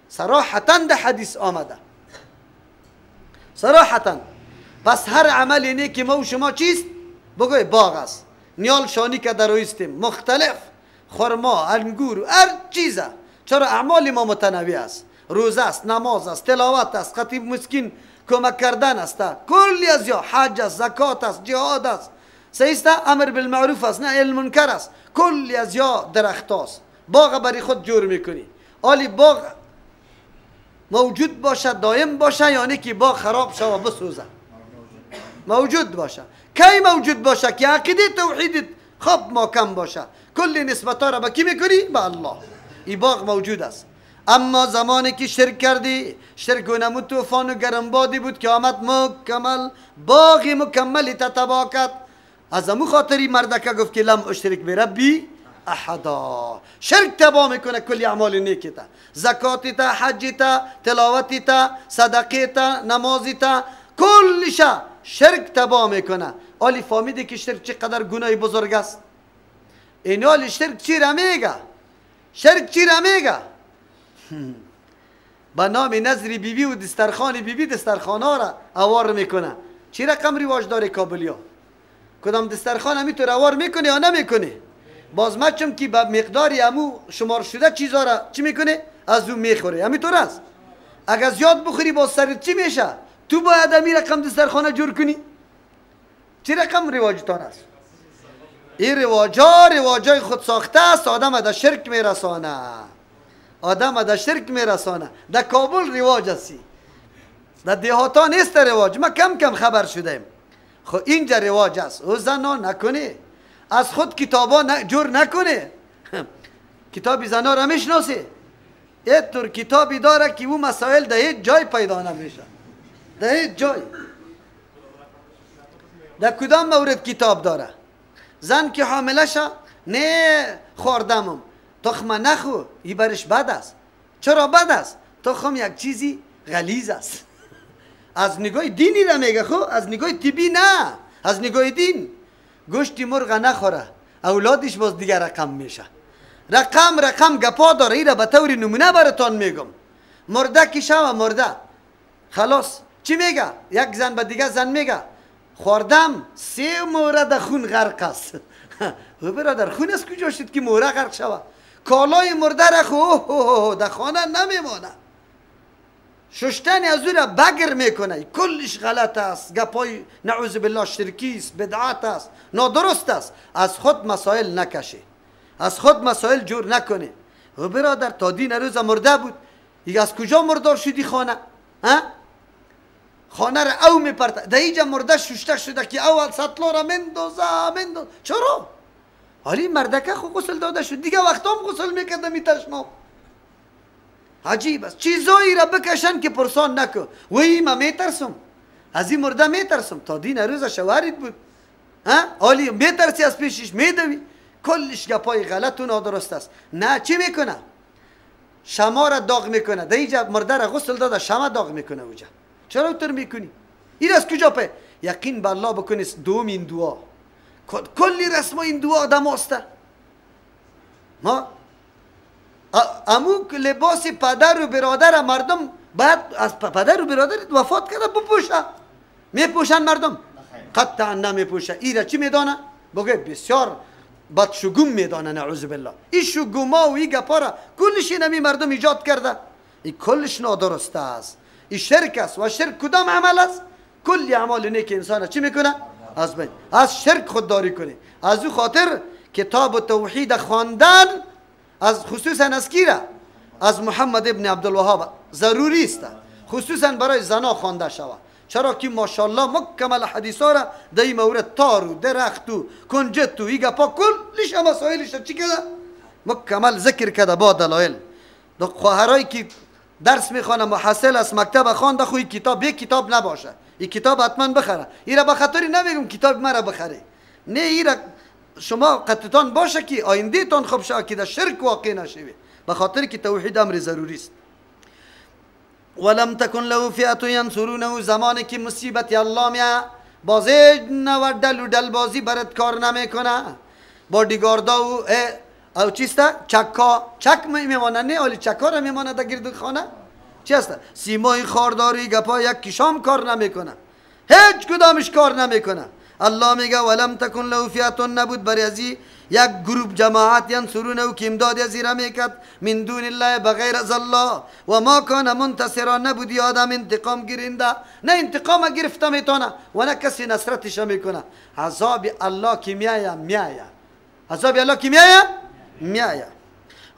صراحتا ده حدیث آمده، صراحتا. پس هر عمل نیکی ما و شما چیست؟ بگوی باغ است. نیال شانی که درویستیم مختلف، خرما، انگور، هر چیزه. چرا اعمال ما متنوع است؟ روزه است، نماز است، تلاوت است، خطیب مسکین کمک کردن است، کلی از یا حج است، زکات است، جهاد است، صحیح است، امر بالمعروف است، نهی المنکر است، کلی از یا درخت است. باغ برای خود جور میکنی. آلی باغ موجود باشه، دایم باشه، یعنی که باغ خراب شه و بسوزه. موجود باشه. کی موجود باشه؟ که عقیده توحید خب محکم باشه، کل نسبت را به کی میکنی؟ به الله. این باغ موجود است. اما زمانی که شرک کردی، شرک و نمود طوفان و گرمبادی بود که آمد مکمل باغ مکملی تباه کرد. از امو خاطری مردکه گفت که لم اشرک بربی احدا. شرک تباه میکنه کلی اعمال نیکی تا، زکاتی تا، حجی تا، تلاوتی تا، صدقه تا، نمازی تا، کلش شرک تباه میکنه. آلی فهمیدی که شرک چقدر گناه بزرگ است؟ این آلی شرک چی را میگه؟ شرک چی را میگه؟ به نام نظر بیبی و دسترخوان بیبی دسترخوان را اوار میکنه. چی رقم رواج داره کابلیا؟ کدام دسترخوان همیتور اوار میکنه یا نمیکنه؟ باز مچم که به مقداری امو شمار شده چیزا را چی میکنه؟ از او میخوره. همیتور است. اگر زیاد بخوری باز سرت چی میشه؟ تو باید امی رقم دسترخوانه جور کنی. چی رقم رواجتان است؟ این رواجا رواجای خود ساخته است، آدم در شرک میرسانه. آدم در شرک میرسانه. در کابل رواج هستی، در دهاتا نیست رواج. ما کم کم خبر شدیم. خب اینجا رواج است. او زنا نکنه، از خود کتابا جور نکنه. کتاب زنا را میشناسی؟ اینطور کتابی داره که او مسائل در هیچ جای پیدا نمیشه، در هیچ جای. در کدام مورد کتاب داره؟ زن که حامله شه، نه خوردمم تخم نخو، ای برش بد است. چرا بد است؟ تخم یک چیزی غلیظ است. از نگاه دینی را میگه، خو از نگاه طبی نه، از نگاه دین. گوشت مرغ نخوره، اولادش باز دیگه رقم میشه. رقم رقم گپا داره. ای را به طور نمونه براتان میگم. مرده که شوه مرده خلاص چی میگه؟ یک زن به دیگه زن میگه خوردم سه مورد خون غرق است. او برادر خون از کجا شد که موره غرق شوه؟ کالای مرده را خو در خانه نمیمانه، ششتن از او را بگر میکنه. کلش غلط است، گپای نعوذ بالله شرکی است، بدعت است، نادرست است. از خود مسائل نکشه، از خود مسائل جور نکنه. او برادر تا دین روز مرده بود، دیگه از کجا مردار شدی خانه؟ ها؟ خانه را او میپرته. در اینجا مرده ششته شده که اول سطلا را مندازه مندازه. چرا؟ حالی مردکه خو غسل داده شد، دیگه وقتا هم غسل میکرده میتشنام. عجیب است. چیزایی را بکشن که پرسان نکن. وی من میترسم از این مرده، میترسم. تا دین روز شوهرت بود، ها؟ حالی میترسی از پیشش میدوی. کلش گپای غلط و نادرست است. نه چی میکنه؟ شما را داغ میکنه. در اینجا مرده را غسل داده، شما داغ میکنه اوجا. چرا اوتر میکنی؟ این از کجا پی؟ یقین به الله بکنی. دوم این دعا، کلی رسم این دعا دماسته. ما امو لباس پدر و برادر مردم بعد از پدر و برادر وفات کرده بپوشه. میپوشن مردم؟ قطعا نمیپوشه. ایره چی میدانه؟ بگه بسیار بد شگوم میدانه، نعوذ بالله. این شگوما و این گپا را کلش اینمی مردم ایجاد کرده. این کلش نادرست است. این شرک است. و شرک کدام عمل است؟ کلی اعمال نیک انسان چی میکنه؟ از بین. از شرک خودداری کنه. از او خاطر کتاب توحید خواندن از خصوصا از کی را؟ از محمد ابن عبدالوهاب ضروری است، خصوصا برای زنا خوانده شود. چرا که ماشاءالله مکمل حدیث را در این مورد تار و درخت و کنجد و این گپا کلش مسائلش چی کرده؟ مکمل ذکر کرده با دلایل. خواهرایی که درس میخوانه محصل است مکتب خوانده، خو این کتاب یک کتاب نباشه، این کتاب حتما بخره. این را به خاطر نمیگم کتاب مرا بخره، نه، این را شما قطعتان باشه که آینده تان خوب شود که در شرک واقع نشوی، به خاطر که توحید امر ضروری است. ولم تکن له فئة ینصرونه، زمانی که مصیبت الله میه بازی نه و دل و دل بازی برات کار نمیکنه، با دیگاردا و او چیست؟ چکا چک میمانه، نه آلی چکا را میمانه در گرد خانه. چی هست؟ سیمای خارداری گپا یک کشام کار نمیکنه، هیچ کدامش کار نمیکنه. الله میگه ولم تکن له فئة، نبود برای ازی یک گروپ جماعت ینصرونه او که امداد ازی را میکرد، من دون الله بغیر از الله، و ما کان منتصرا، نبود آدم انتقام گیرنده، نه انتقام گرفته میتونه و نه کسی نصرتش میکنه. عذاب الله که میایه میایه، عذاب الله که میایه میایه.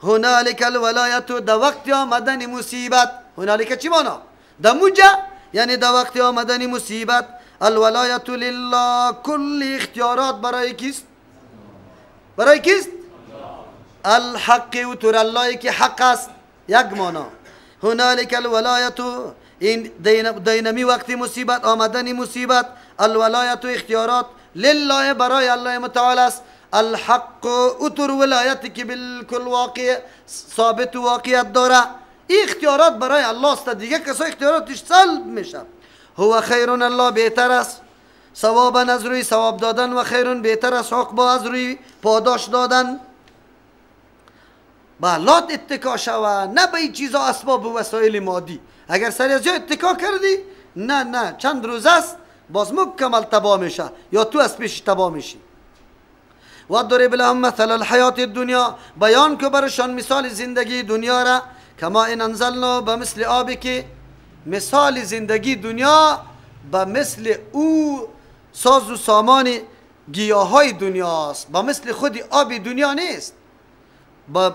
هنالک الولایت، در وقت آمدن مصیبت. هنالک چی مانا؟ در موجه، یعنی در وقت آمدن مصیبت. الولایت لله، کل اختیارات برای کیست؟ برای کیست؟ الحق، و تر الله که حق است، یک مانا. هنالک الولایت، این دینمی وقت مصیبت، آمدن مصیبت، الولایت اختیارات لله برای الله متعال است. الحق، اتر ولایتی که بالکل واقع ثابت واقعیت داره، این اختیارات برای الله است، دیگه کسا اختیاراتش سلب میشه. هو خیر، الله بهتر است، ثوابا از روی ثواب دادن، و خیر بهتر است، عقبا از روی پاداش دادن. به الله اتکا شوه، نه به این چیزا اسباب و وسایل مادی. اگر سر از جای اتکا کردی، نه نه، چند روز است باز مکمل تباه میشه، یا تو از پیش تباه میشی. و ضرب لهم مثل الحیات الدنیا، بیان که برشان مثال زندگی دنیا را، کما ان انزلنا، به مثل آبی که مثال زندگی دنیا به مثل او ساز و سامان گیاهای دنیاست، به مثل خود آب دنیا نیست،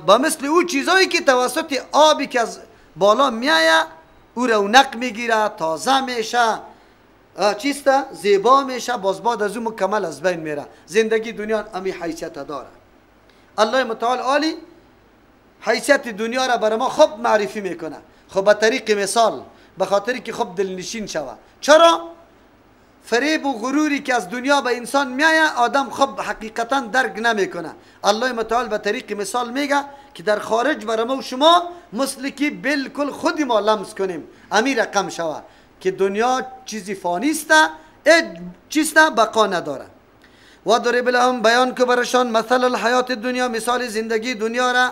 به مثل او چیزایی که توسط آبی که از بالا میایه او رونق میگیره، تازه میشه، چیست؟ زیبا میشه، باز بعد از او مکمل از بین میره. زندگی دنیا امی حیثیت داره. الله متعال عالی حیثیت دنیا را برای ما خوب معرفی میکنه، خب به طریق مثال، به خاطری که خوب دلنشین شوه. چرا؟ فریب و غروری که از دنیا به انسان میایه آدم خوب حقیقتا درک نمیکنه. الله متعال به طریق مثال میگه که در خارج برای ما و شما مثل که بالکل خود ما لمس کنیم، امی رقم شوه که دنیا چیزی فانی است، چیست بقا نداره. و ضرب لهم، بیان که برشان مثل الحیات دنیا، مثال زندگی دنیا را.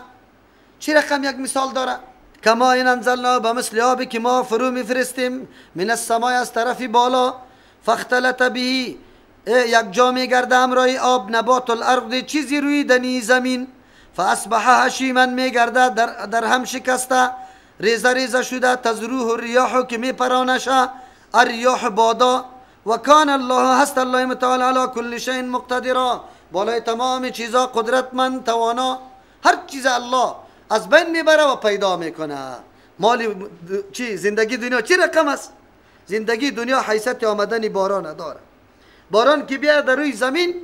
چی رقم یک مثال داره؟ کما این انزلنا، به مثل آبی که ما فرو میفرستیم، من السماء از طرف بالا، فاختلط به، یک جا میگرده همراه آب، نبات الارض، چیزی روی دنی زمین، فاصبح هشیما، میگرده در هم شکسته، ریزه ریزه شده، تزروه الریاح، که میپرانشه، الریاح بادا، و کان الله، هست الله متعال، علی کل شیء مقتدرا، بالای تمام چیزا قدرتمند، توانا. هر چیز الله از بین میبره و پیدا میکنه. مال چی؟ زندگی دنیا چی رقم است؟ زندگی دنیا حیثیت آمدن باران داره. باران که بیاد در روی زمین،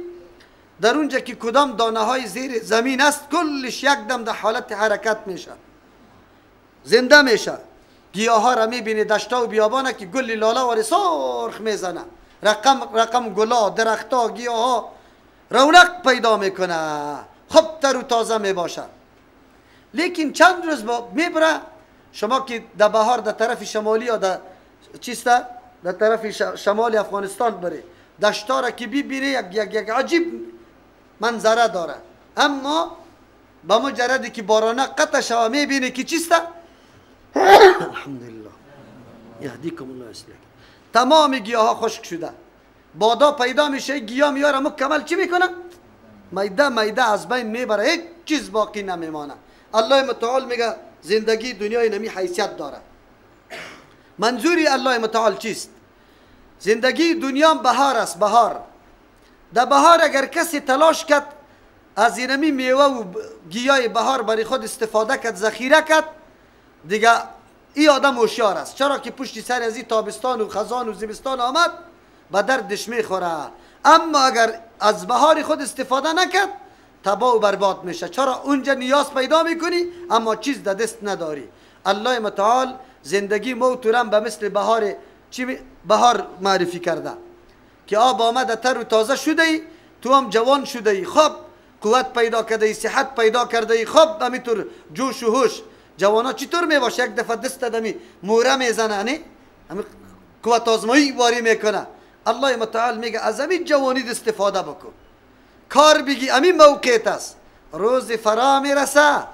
در اونجا که کدام دانه های زیر زمین است، کلش یک دم در حالت حرکت میشه، زنده میشه. گیاه ها را میبینی، دشتا و بیابانه که گل لاله واری سرخ میزنه، رقم رقم گلا، درختا، گیاه ها رونق پیدا میکنه، خوب تر و تازه میباشه. لیکن چند روز میبره، شما که در بهار در طرف شمالی یا در چیست در طرف شمال افغانستان بری، دشتا را که ببینی یک یک یک عجیب منظره داره. اما با مجردی که بارانه قطع شوه میبینی که چیست؟ الحمدلله یهدیکم الله یصلح. تمام گیاه ها خشک شده، بادا پیدا میشه، گیاه میاره مکمل چی میکنه؟ میده میده از بین میبره، هیچ چیز باقی نمیمانه. الله متعال میگه زندگی دنیای نمی حیثیت داره. منظوری الله متعال چیست؟ زندگی دنیا بهار است. بهار، در بهار اگر کسی تلاش کرد از اینمی میوه و گیاه بهار برای خود استفاده کرد، ذخیره کرد، دیگه ای آدم هوشیار است. چرا که پشت سر از این تابستان و خزان و زمستان آمد به دردش میخوره. اما اگر از بهار خود استفاده نکرد، تباه و برباد میشه. چرا؟ اونجا نیاز پیدا میکنی اما چیز در دست نداری. الله متعال زندگی موتورم به مثل بهار چی بهار معرفی کرده که آب آمده تر و تازه شده ای، تو هم جوان شده ای، خب قوت پیدا کرده ای، صحت پیدا کرده ای، خب همینطور جوش و هوش. جوانا چطور میباشه؟ یک دفعه دست دمی موره میزنه، نه همین قوت آزمایی واری میکنه. الله متعال میگه از همین جوانی استفاده بکن، کار بگی، همین موقعیت است. روز فرا میرسه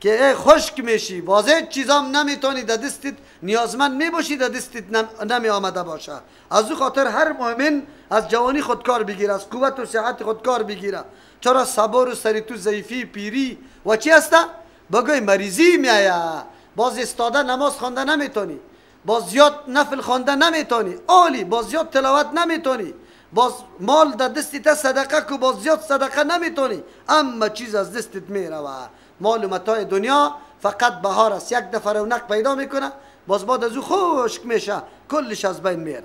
که ای خشک میشی، باز هیچ چیزام نمیتونی، در دستت نیازمند میباشی، در دستت نمی آمده باشه. از او خاطر هر مؤمن از جوانی خودکار بگیره، از قوت و صحت خودکار بگیره. چرا صبر و سری تو ضعیفی پیری و چی هسته؟ بگوی مریضی میایه، باز استاده نماز خوانده نمیتونی، باز زیاد نفل خوانده نمیتونی، عالی باز زیاد تلاوت نمیتونی، باز مال در دستت صدقه کو باز زیاد صدقه نمیتونی، اما چیز از دستت میروه. مال و متاع دنیا فقط بهار است، یک دفعه رونق پیدا میکنه، باز بعد از او خشک میشه، کلش از بین میره.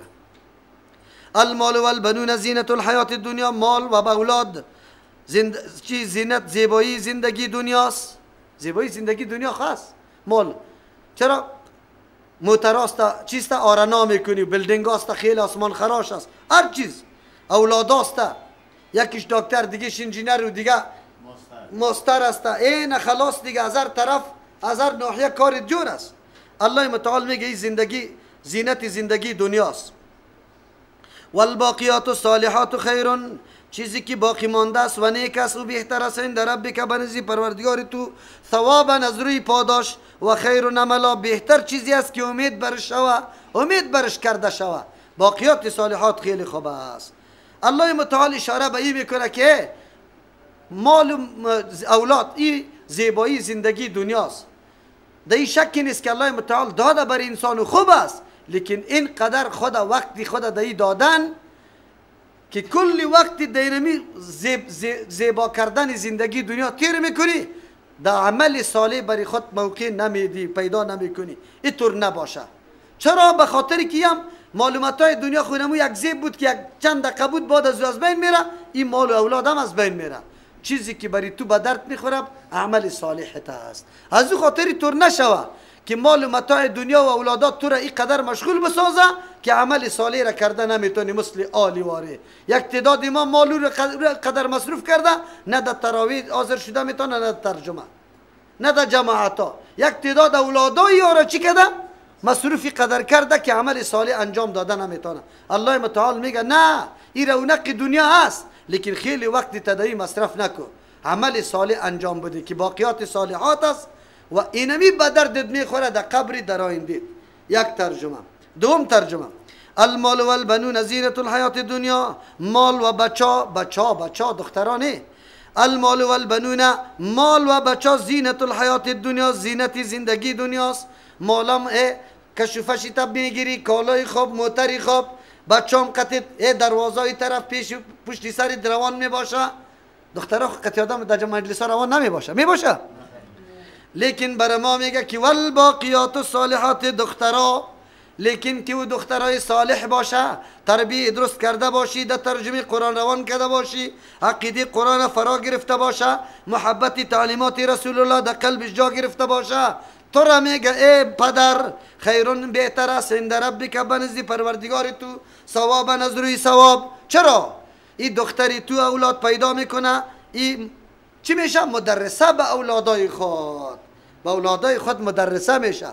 المال والبنون زینت الحیات الدنیا، مال و اولاد چی زینت زیبایی زندگی دنیاست، زیبایی زندگی دنیا خاص مال. چرا موتراست چیست آرنا میکنی، building است خیلی آسمان خراش است، هر چیز اولاد است، یکیش دکتر دیگهش انجینر و دیگه master است، این خلاص دیگه از هر طرف از هر ناحیه کار جور است. الله متعال میگه این زندگی زینت زندگی دنیاست. والباقیات الصالحات خیر، چیزی که باقی مانده است و نیک است و بهتر است عند ربک بنزی پروردگار تو، ثوابا از روی پاداش، و خیر املا بهتر چیزی است که امید برش شوه، امید برش کرده شوه. باقیات صالحات خیلی خوب است. الله متعال اشاره به این میکنه که مال و اولاد این زیبایی زندگی دنیاست. در این شکی نیست که الله متعال داده بر انسان خوب است، لیکن این قدر خدا وقتی خدا در دادن که کل وقتی دینمی زیبا کردن زندگی دنیا تیر میکنی، در عمل صالح برای خود موقع نمیدی، پیدا نمیکنی، اینطور نباشه. چرا؟ به خاطر که هم معلومات های دنیا خودمو یک زیب بود که یک چند دقیقه بود بعد از بین میره، این مال و اولاد هم از بین میره. چیزی که برای تو به درد میخوره عمل صالح است. از او خاطر طور نشوه که مال و متاع دنیا و اولادات تو را اینقدر مشغول بسازه که عمل صالح را کرده نمیتونی. مثل آلی واره یک تعداد ما مال را قدر مصروف کرده، نه در تراویح حاضر شده میتونه، نه در ترجمه، نه در جماعت ها. یک تعداد اولادای را چی کرده؟ مصروفی قدر کرده که عمل صالح انجام داده نمیتونه. الله متعال میگه نه، این رونق دنیا هست، لیکن خیلی وقت تدایی مصرف نکو، عمل صالح انجام بده که باقیات صالحات است و اینمی به دردت میخوره در قبر در آینده. یک ترجمه. دوم ترجمه، المال والبنون زینت الحیات دنیا، مال و بچا، بچا بچا دخترانه، المال والبنون مال و بچا زینت الحیات دنیا، زینت زندگی دنیاست. مالم کشوفشی تب میگیری، کالای خوب، موتری خوب، بچام قطع دروازه طرف پیش پشتی سر روان میباشه. دخترها قطع آدم در مجلس روان نمیباشه، میباشه. لیکن بر ما میگه که والباقیات الصالحات دخترها، لیکن که او دخترای صالح باشه، تربیه درست کرده باشی، در ترجمه قرآن روان کرده باشی، عقیده قرآن فرا گرفته باشه، محبت تعلیمات رسول الله در قلبش جا گرفته باشه، تو را میگه ای پدر خیرون بهتر است عند ربک بنزدی پروردگار تو، ثوابا از روی ثواب. چرا؟ این دختری تو اولاد پیدا میکنه، این چی میشه؟ مدرسه به اولادای خود، به اولادای خود مدرسه میشه،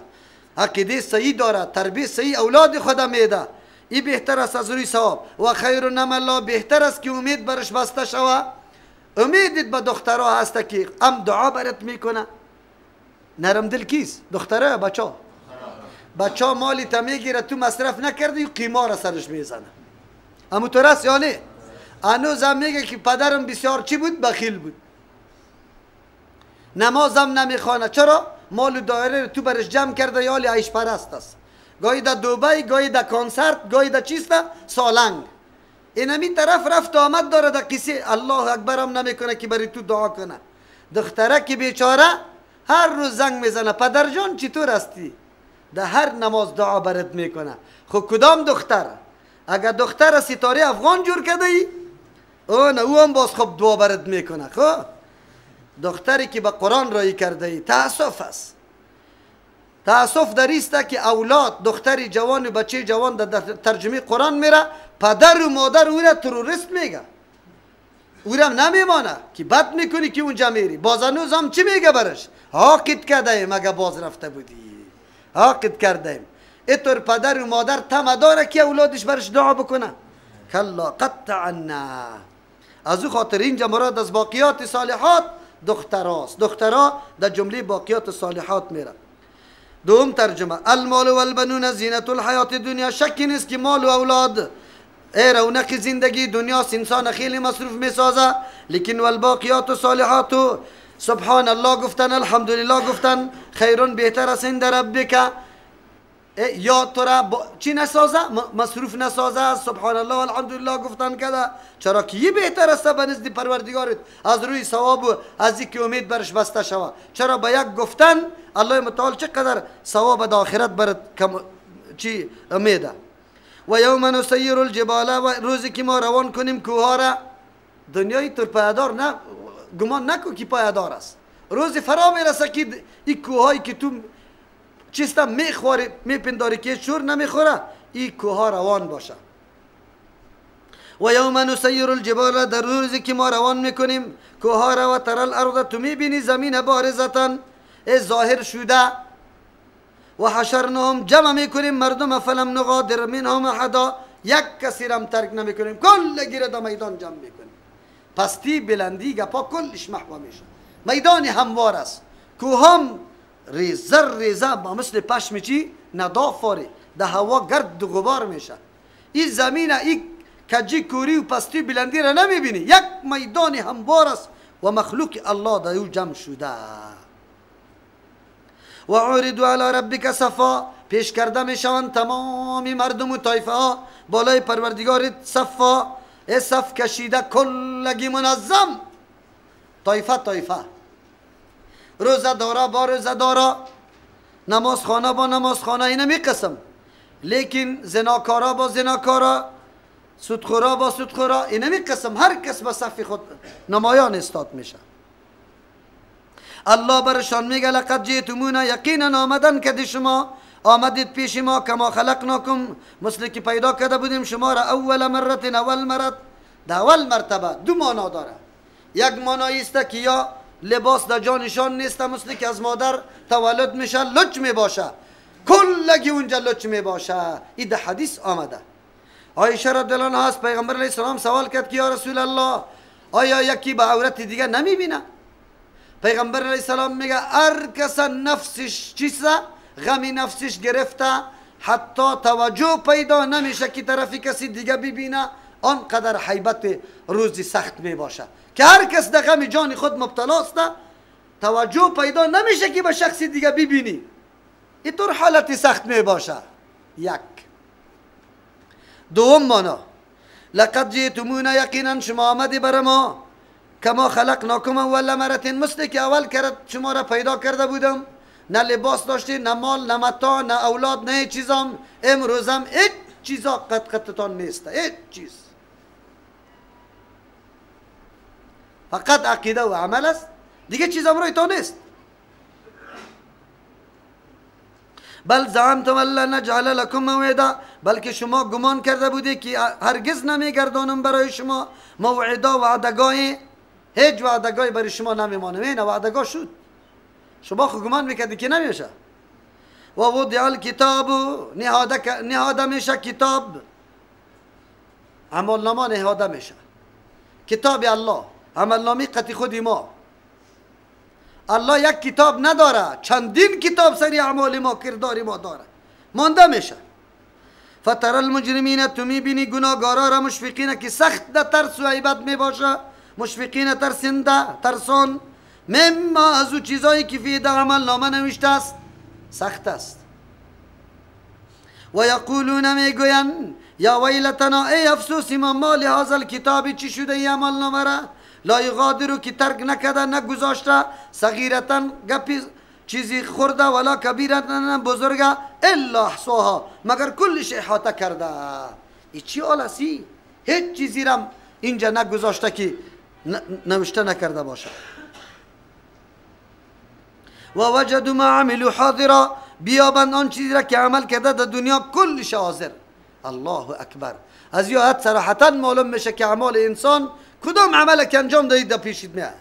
عقیده صحیح داره، تربیه صحیح اولاد خود میده. این بهتر است از روی ثواب. و خیر املا بهتر است که امید برش بسته شوه. امیدت به دخترها هست که هم دعا برات میکنه. نرم دل کیست؟ دختره یا بچا؟ بچا مالی تا میگیره تو مصرف نکردی و قیمار سرش میزنه. امو تو راست یا نه؟ هنوز هم میگه که پدرم بسیار چی بود؟ بخیل بود، نمازم نمیخوانه. چرا؟ مال و دایره تو برش جمع کرده، یا عیش پرست است. گاهی در دوبی، گاهی در کنسرت، گاهی در چیست؟ سالنگ. اینمی طرف رفت آمد داره در قصه الله اکبرم نمیکنه که برای تو دعا کنه. دختره که بیچاره هر روز زنگ میزنه پدر جان چطور هستی؟ در هر نماز دعا برات میکنه. خب کدام دختر؟ اگر دختر ستاره افغان جور کرده ای، او نه او هم باز خب دعا برات میکنه. خب دختری که به قرآن رای کرده ای، تاسف است. تاسف در است که اولاد دختری جوان و بچه جوان در ترجمه قرآن میره، پدر و مادر او را تروریست میگه، او را نمیمانه که بد میکنی که اونجا میری. باز هنوز هم چی میگه برش؟ حاقد کرده ایم اگه باز رفته بودی، حاقد کرده ایم. اینطور پدر و مادر طمع داره که اولادش برش دعا بکنه؟ کلا قطعنا. از او خاطر اینجا مراد از باقیات صالحات دختراست. دخترا در جمله باقیات صالحات میره. دوم ترجمه المال والبنون زینت الحیات دنیا. شکی نیست که مال و اولاد ای رونق زندگی دنیاست، انسان خیلی مصروف میسازه، لیکن والباقیات الصالحات سبحان الله گفتن، الحمدلله گفتن، خیرون بهتر است عند ربک. یا تو را چی نسازه؟ مصروف نسازه، سبحان الله والحمدلله گفتن کده، چرا که یه بهتر است به نزد پروردگارت از روی ثواب و از اینکه امید برش بسته شوه. چرا به یک گفتن الله متعال چقدر ثواب در آخرت برات چی امیده. و یوم نسیر الجبال، و روزی که ما روان کنیم کوه را. دنیای تر پایدار نه، گمان نکو که پایدار است. روزی فرا میرسه که این کوههایی که تو چیستا میخوری میپنداری که شور نمیخوره، این کوه روان باشه. و یوم نسیر الجبال، در روزی که ما روان میکنیم کوه را، و تر الارض، تو میبینی زمین بارزتن ای ظاهر شده، و حشرناهم، جمع میکنیم مردم، فلم نغادر منهم احدا، یک کسی را ترک نمیکنیم، کل گیره در میدان جمع میکنیم. پستی بلندی گپا کلش محو میشه، میدان هموار است، کوهام ریزه ریزه با مثل پشم چی ندافاره ده هوا گرد و غبار میشه. این زمین این کجی کوری و پستی بلندی را نمیبینی، یک میدان هموار است و مخلوق الله در او جمع شده. و عرضوا علی ربک صفا، پیش کرده میشوند تمام مردم و طایفه ها بالای پروردگار صفا، ای صف کشیده کلگی منظم، طایفه طایفه، روزه دارا با روزه دارا، نماز خانه با نماز خانه، اینه می قسم، لیکن زناکارا با زناکارا، سودخورا با سودخورا، اینه می قسم، هر کس به صف خود نمایان استاد میشه. الله برشان میگه لقد جئتمونا، یقینا آمدن کدی شما آمدید پیش ما، کما خلقناکم، مثل که پیدا کرده بودیم شما را، اول مرت، اول مرت، در اول مرتبه. دو معنا داره، یک معنی است که یا لباس در جانشان نیست، مثل که از مادر تولد میشه لچ میباشه، کلگی اونجا لچ میباشه. این در حدیث آمده. عایشه رضی الله عنها از پیغمبر علیه السلام سوال کرد که یا رسول الله، آیا یکی به عورت دیگه نمیبینه؟ پیغمبر علیه السلام میگه هر کس نفسش چیزه، غم نفسش گرفته، حتی توجه پیدا نمیشه که طرفی کسی دیگه ببینه، آنقدر حیبت روزی سخت میباشه که هر کس در غم جان خود مبتلا است، توجه پیدا نمیشه که به شخص دیگه ببینی، اینطور حالت سخت میباشه. یک دوم معنا لقد جئتمونا، یقینا شما آمدی بر ما، کما خلقناکم اول مرة، مثل که اول کرد شما را پیدا کرده بودم، نه لباس داشتی، نه مال، نه متاع، نه اولاد، نه چیزام، امروزم هیچ چیزا قد قدتان نیست، هیچ چیز، فقط عقیده و عمل است، دیگه چیز امروی تا نیست. بل زعمتم ان لن نجعل لكم موعدا، بلکه شما گمان کرده بودی که هرگز نمیگردانم برای شما موعدا، وعدگاهی، هیچ وعدگاهی برای شما نمیمانم. این وعدگاه شد، شما خو گمان میکردی که نمیشه. و وضع الکتاب، نهاده میشه کتاب، عملنامه نهاده میشه، کتاب الله، عملنامه قطعی خودی ما. الله یک کتاب نداره، چندین کتاب سری اعمال ما، کردار ما داره، مانده میشه. فتر المجرمین، تو میبینی گناهگارا را، مشفقین که سخت در ترس و عیبت میباشه، مشفقین ترسنده، ترسان، مما از او چیزایی که فی در عمل نامه نوشته است، سخت است. و یقولون، میگویند یا ویلتنا، ای افسوس ما، ما لهذا الکتاب، چی شده ای عمل نامه را، لا یغادر، که ترک نکرده نگذاشته، صغیرتا گپی چیزی خورده، ولا کبیرتا بزرگه، الا احصاها، مگر کلش احاطه کرده. ای چی آلسی؟ هیچ چیزی را اینجا نگذاشته که نوشته نکرده باشه. و وجدوا ما عملوا حاضرا، بیابند آن چیزی را که عمل کرده در دنیا، کلش حاضر. الله اکبر. از این آیت صراحتا معلوم میشه که اعمال انسان کدام عمل که انجام دادید در پیشید میاد.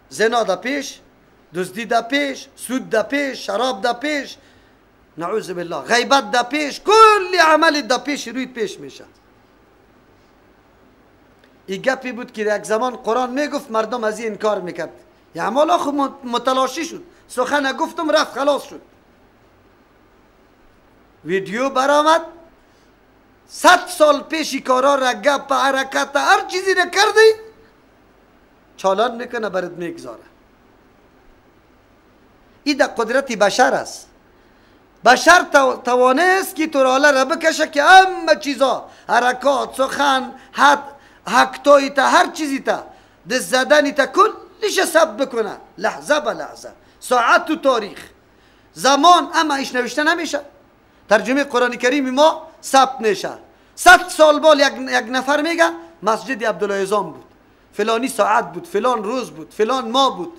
زنا در پیش، دزدی در پیش، سود در پیش، شراب در پیش، نعوذ بالله، غیبت در پیش، کل عمل در پیش روی پیش میشه. این گپی بود که یک زمان قرآن میگفت مردم از این انکار میکرد. یه اعمال خو متلاشی شد، سخن گفتم رفت خلاص شد. ویدیو برآمد 100 سال پیش کارا را گپ حرکت هر چیزی را کردی چالان میکنه برات میگذاره. این در قدرت بشر است. بشر توانست که توراله را بکشه که همه چیزا، حرکات، سخن، حد، حکتایی تا هر چیزی تا دست زدنی تا کلش ثبت بکنه، لحظه به لحظه، ساعت و تاریخ، زمان، اما ایش نوشته نمیشه. ترجمه قرآن کریم ما ثبت نشه. 100 سال بال یک نفر میگه مسجد عبدالعظام بود، فلانی ساعت بود، فلان روز بود، فلان ما بود،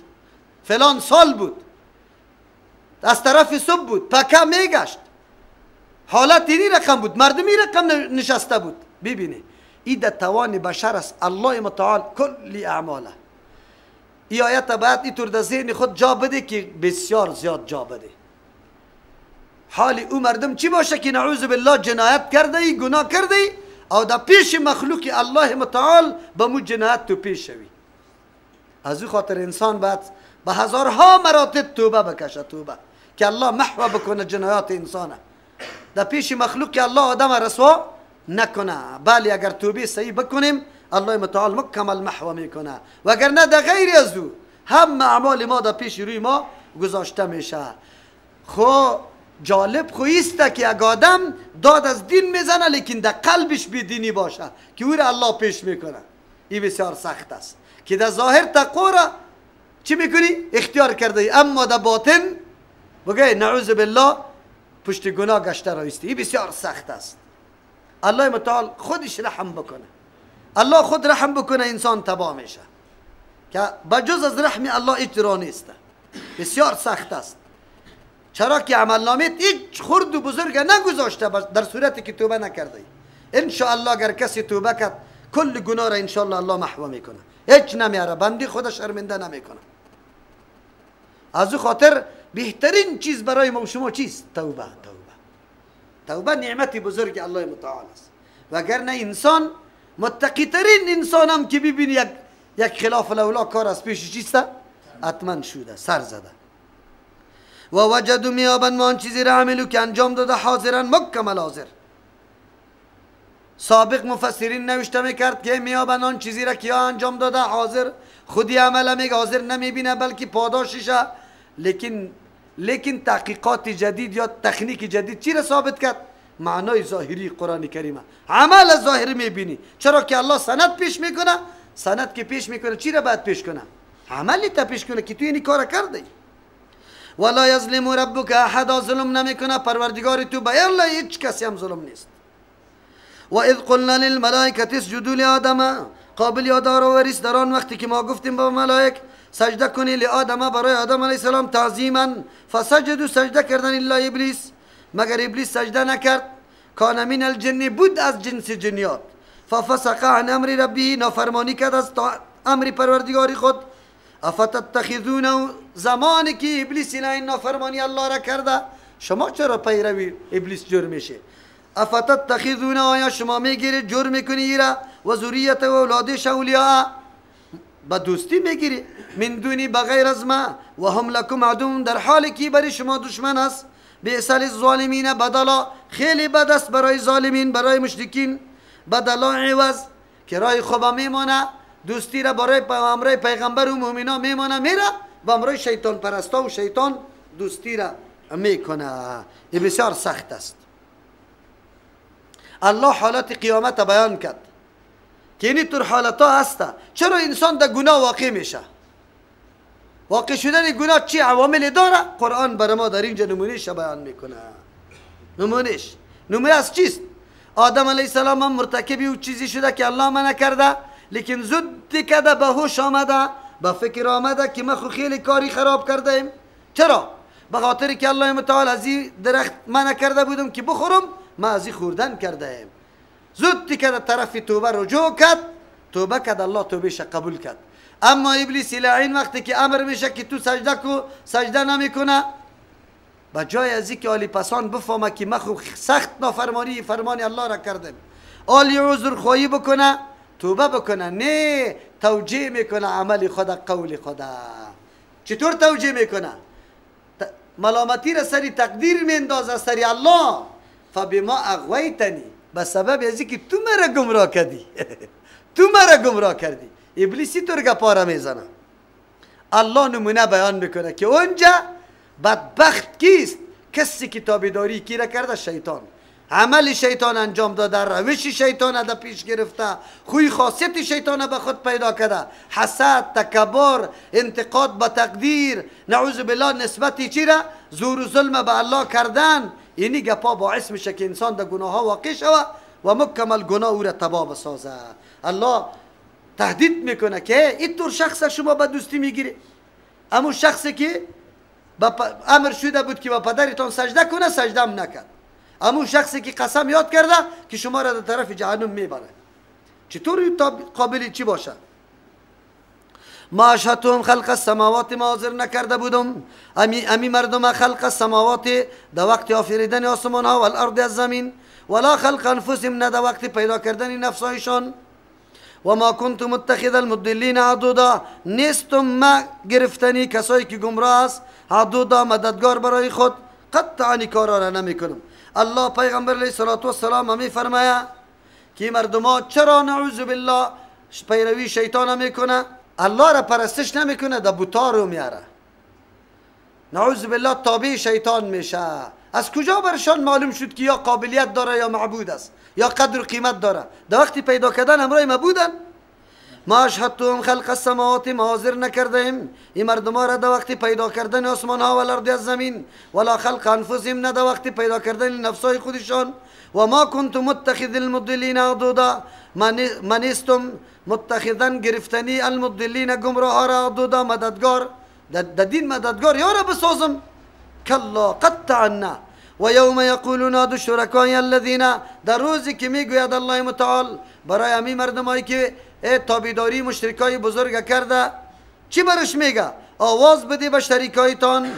فلان سال بود، از طرف صبح بود، پکه میگشت، حالت اینی رقم بود، مردمی رقم نشسته بود. ببینی این در توان بشر است. الله متعال کلی اعماله. این آیت باید اینطور در ذهن خود جا بده که بسیار زیاد جا بده. حال او مردم چی باشه که نعوذ بالله جنایت کرده ای، گناه کرده ای، او در پیش مخلوق الله متعال به مو جنایت تو پیش شوی. از او خاطر انسان باید به هزارها مراتب توبه بکشه، توبه که الله محو بکنه جنایات انسانه در پیش مخلوق الله آدم رسوا نکنه. بله اگر توبه صحیح بکنیم الله متعال مکمل محو میکنه، وگرنه در غیر از او هم اعمال ما در پیش روی ما گذاشته میشه. خو جالب خو ایست که اگه آدم داد از دین میزنه لیکن در قلبش بیدینی باشه که او را الله پیش میکنه، این بسیار سخت است که در ظاهر تقوا را چی میکنی؟ اختیار کرده ای، اما در باطن بگه نعوذ بالله پشت گناه گشته رایستی. این بسیار سخت است. الله متعال خودش رحم بکنه، الله خود رحم بکنه انسان تباه میشه که بجز از رحم الله هیچ راه نیست. بسیار سخت است. چرا که عملنامه هیچ خرد و بزرگ نگذاشته در صورتی که توبه نکرده ای. انشاءالله اگر کسی توبه کرد کل گناه را انشاءالله الله محو میکنه، هیچ نمیاره، بندی خود شرمنده نمیکنه. از او خاطر بهترین چیز برای ما و شما چیست؟ توبه. توبه توبه نعمت بزرگ الله متعال است. وگرنه انسان متقی ترین انسان هم که ببینی یک خلاف الاولا کار از پیش چیست؟ حتما شده، سر زده. و وجدوا میابن ما آن چیزی را عملو که انجام داده حاضرا مکمل حاضر. سابق مفسرین نوشته میکرد که میابن آن چیزی را که انجام داده حاضر، خودی عمل میگه حاضر نمیبینه بلکه پاداششه. لیکن تحقیقات جدید یا تکنیک جدید چی را ثابت کرد؟ معنای ظاهری قرآن کریمه، عمل ظاهری میبینی. چرا که الله سند پیش میکنه، سند که پیش میکنه چی را باید پیش کنه؟ عملی تا پیش کنه که تو این کار کرده. ولا یظلم ربک احدا، ظلم نمیکنه پروردگار تو به الله هیچ کسی هم ظلم نیست. و اذ قلنا للملائکه اسجدوا لآدم، قابل یادآوری است در آن وقتی که ما گفتیم به ملائک سجده کنی لآدم، برای آدم علیه السلام تعظیما، فسجدوا سجده کردن الا ابلیس، مگر ابلیس سجده نکرد. کان من الجن، بود از جنس جنیات. ففسق عن امر ربه، نافرمانی کرد از امر پروردگار خود. افتتخذونه، زمانی که ابلیس این نافرمانی الله را کرده شما چرا پیروی ابلیس جور میشه؟ افتتخذونه، آیا شما میگیری جور میکنی ایرا و ذریت و اولادش اولیاء، با دوستی میگیری، من دونی بغیر از ما، و هم لکم عدو، در حالی که برای شما دشمن است. بئس للظالمین بدلا، خیلی بد است برای ظالمین، برای مشرکین. بدلا عوض که رای خوبه میمانه، دوستی را برای امرای پیغمبر و مؤمنا میمانه میره و امرای شیطان پرستا و شیطان دوستی را میکنه. این بسیار سخت است. الله حالت قیامت بیان کرد که اینی طور حالت ها هست. چرا انسان در گناه واقع میشه؟ واقع شدن گناه چی عوامل داره؟ قرآن برای ما در اینجا نمونهش بیان میکنه. نمونهش نمونه از چیست؟ آدم علیه السلام هم مرتکب او چیزی شده که الله منع کرده، لیکن زود کرده به هوش آمده، به فکر آمده که ما خو خیلی کاری خراب کرده ایم. چرا؟ به خاطر که الله متعال از این درخت منع کرده بودم که بخورم، ما از این خوردن کرده ایم. زود کرده طرف توبه رجوع کرد، توبه کرد، الله توبهش قبول کرد. اما ابلیس لعین وقتی که امر میشه که تو سجده کو، سجده نمیکنه. به جای از اینکه آلی پسان بفهمه که ما خو سخت نافرمانی فرمان الله را کردم، آلی عذر خواهی بکنه، توبه بکنه، نه توجیه میکنه عمل خدا قول خدا. چطور توجیه میکنه؟ ملامتی را سری تقدیر میندازه، سری الله. فبما اغویتنی، به سبب از که تو مرا گمراه کردی. تو مرا گمراه کردی. ابلیسی تو گپارا میزنه. الله نمونه بیان میکنه که اونجا بدبخت کیست؟ کسی که تابعداری کی را کرده؟ شیطان. عمل شیطان انجام داده، روش شیطان در پیش گرفته، خوی خاصیت شیطان به خود پیدا کرده، حسد، تکبر، انتقاد به تقدیر، نعوذ بالله نسبت چی را؟ زور و ظلم به الله کردن. اینی گپا باعث میشه که انسان در گناه ها واقع شوه و مکمل گناه او را تباه بسازه. الله تهدید میکنه که این طور شخص شما به دوستی میگیری، اما شخصی که امر شده بود که به پدرتان سجده کنه سجده هم نکرد، اما شخصی که قسم یاد کرده که شما را در طرف جهنم میبره، چطور قابل چی باشه؟ ما اشهدتهم خلق السماوات، ما حاضر نکرده بودم امی مردم خلق السماوات در وقت آفریدن آسمان ها و الارض از زمین، ولا خلق انفسهم، نه در وقت پیدا کردن نفسهایشان. و ما كنت متخذ المضلین عضدا، نیستم ما گرفتنی کسایی که گمراه است عضدا، مددگار برای خود. قطعا کارا را نمیکنم. الله پیغمبر علیه الصلاة والسلام می فرمایه که مردما چرا نعوذ بالله پیروی شیطان میکنه، الله را پرستش نمیکنه، در بوتا رو میاره، نعوذ بالله تابع شیطان میشه. از کجا برشان معلوم شد که یا قابلیت داره یا معبود است یا قدر و قیمت داره؟ در وقتی پیدا کردن همراه معبودن. ما اشهدتهم خلق السماوات، ما حاضر نکردیم این مردم را در وقتی پیدا کردن آسمان ها و الارض از زمین، ولا خلق انفسهم، نه در وقتی پیدا کردن نفسای خودشان. و ما كنت متخذ المضلین عضدا، من نیستم متخذن گرفتنی المضلین گمراه را عضدا، مددگار در دین مددگار یا را بسازم. کلا قطعا نه. و یوم یقول نادوا شرکای الذین، در روزی که میگوید الله متعال برای امی مردمایی که تابعداری مشرکای بزرگ کرده، چی برش میگه؟ آواز بده به شریکایتان،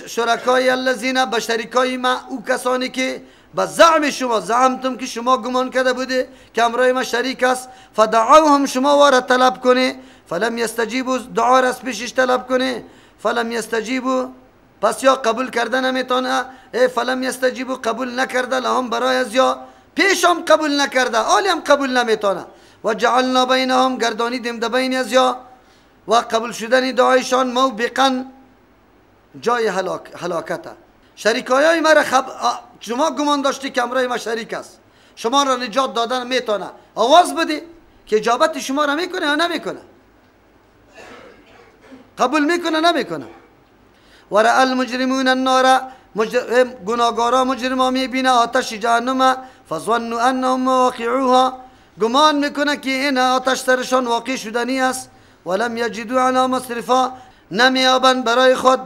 شرکای الذین، به شریکای ما، او کسانی که به زعم شما، زعمتم که شما گمان کرده بوده که امرای ما شریک است، فدعوهم، شما واره طلب کنه، فلم یستجیبوا، دعا را از پیشش طلب کنه، فلم یستجیبوا، پس یا قبول کرده نمیتونه، فلم یستجیبوا، قبول نکرده، لهم برای از یا پیشم قبول نکرده، آلی هم قبول نمیتونه. و جعلنا بینهم، گردانیدیم در بین از یا و قبول شدن دعایشان موبقا، جای هلاکته. شریکای ما را شما گمان داشتی که امرای ما شریک است، شما را نجات دادن میتونه، آواز بده که اجابت شما را میکنه یا نمیکنه، قبول میکنه نمیکنه. و رأى المجرمون النار، گناهگارا مجرما میبینه آتش جهنم، فظنوا انهم مواقعوها، گمان میکنه که این آتش سرشان واقع شدنی است، ولم یجدوا عنها مصرفا، نمیابند برای خود،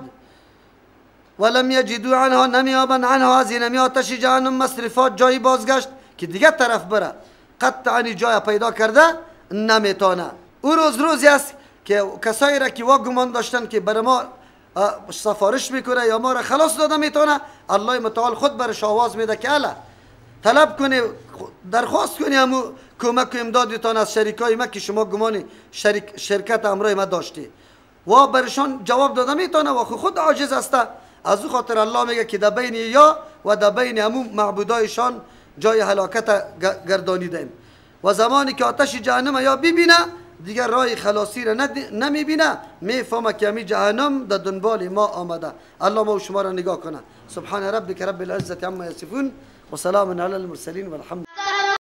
ولم یجدوا عنها، نمیابند عنها از این آتش جهنم مصرفا، جای بازگشت که دیگه طرف بره، قطعا جای پیدا کرده نمیتونه. او روز روزی است که کسایی را که وا گمان داشتن که بر ما سفارش میکنه یا ما را خلاص داده میتونه، الله متعال خود برش آواز میده که الا طلب کنی، درخواست کنی همو کمک و امدادتان از شریکای ما که شما گمان شرکت امرای ما داشتی، و برشان جواب داده میتونه و خود عاجز است. از او خاطر الله میگه که در بین یا و در بین همو معبودایشان جای هلاکت گردانیدیم. و زمانی که آتش جهنم یا ببینه دیگر راه خلاصی را نمیبینه، میفهمه که همی جهنم در دنبال ما آمده. الله ما و شما را نگاه کنه. سبحان ربک رب العزة عما یصفون و سلام علی المرسلین والحمد.